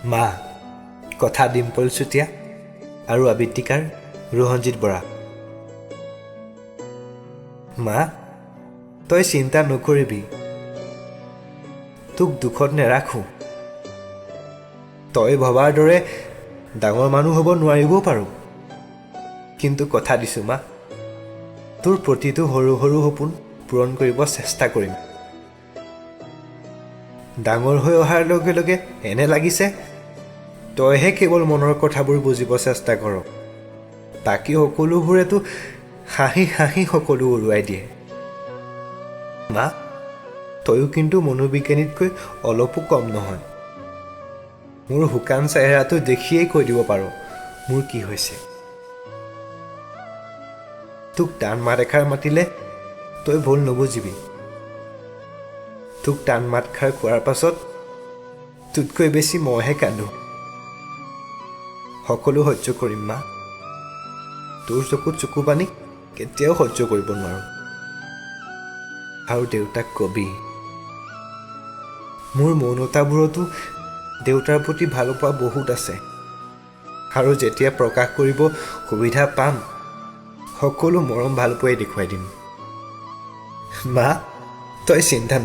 মা, কথা ডিম্পল চুতীয়া আৰু আবৃত্তিকাৰ ৰোহনজিৎ বৰা। মা, তই চিন্তা নকৰিবি, তোক দুখত নেৰাখোঁ। তই ভবাৰ দৰে ডাঙৰ মানুহ হ'ব নোৱাৰিবও পাৰোঁ, কিন্তু কথা দিছোঁ মা, তোৰ প্ৰতিটো সৰু সৰু সপোন পূৰণ কৰিব চেষ্টা কৰিম। ডাঙৰ হৈ অহাৰ লগে লগে এনে লাগিছে তইহে কেৱল মনৰ কথাবোৰ বুজিব চেষ্টা কৰ, বাকী সকলোবোৰেতো হাঁহি হাঁহি সকলো উৰুৱাই দিয়ে। মা, তয়ো কিন্তু মনোবিজ্ঞানীতকৈ অলপো কম নহয়। মোৰ শুকান চেহেৰাটো দেখিয়েই কৈ দিব পাৰ মোৰ কি হৈছে। তোক টান মাত এষাৰ মাতিলে তই ভুল নুবুজিবি। তোক টান মাতষাৰ কোৱাৰ পাছত তোতকৈ বেছি মইহে কান্দো। সকলো সহ্য কৰিম মা, তোৰ চকুত চকু পানী কেতিয়াও সহ্য কৰিব নোৱাৰোঁ। আৰু দেউতাক কবি, মোৰ মৌনতাবোৰতো দেউতাৰ প্ৰতি ভালপোৱা বহুত আছে, আৰু যেতিয়া প্ৰকাশ কৰিব সুবিধা পাম সকলো মৰম ভালপোৱাই দেখুৱাই দিম। মা, তই চিন্তা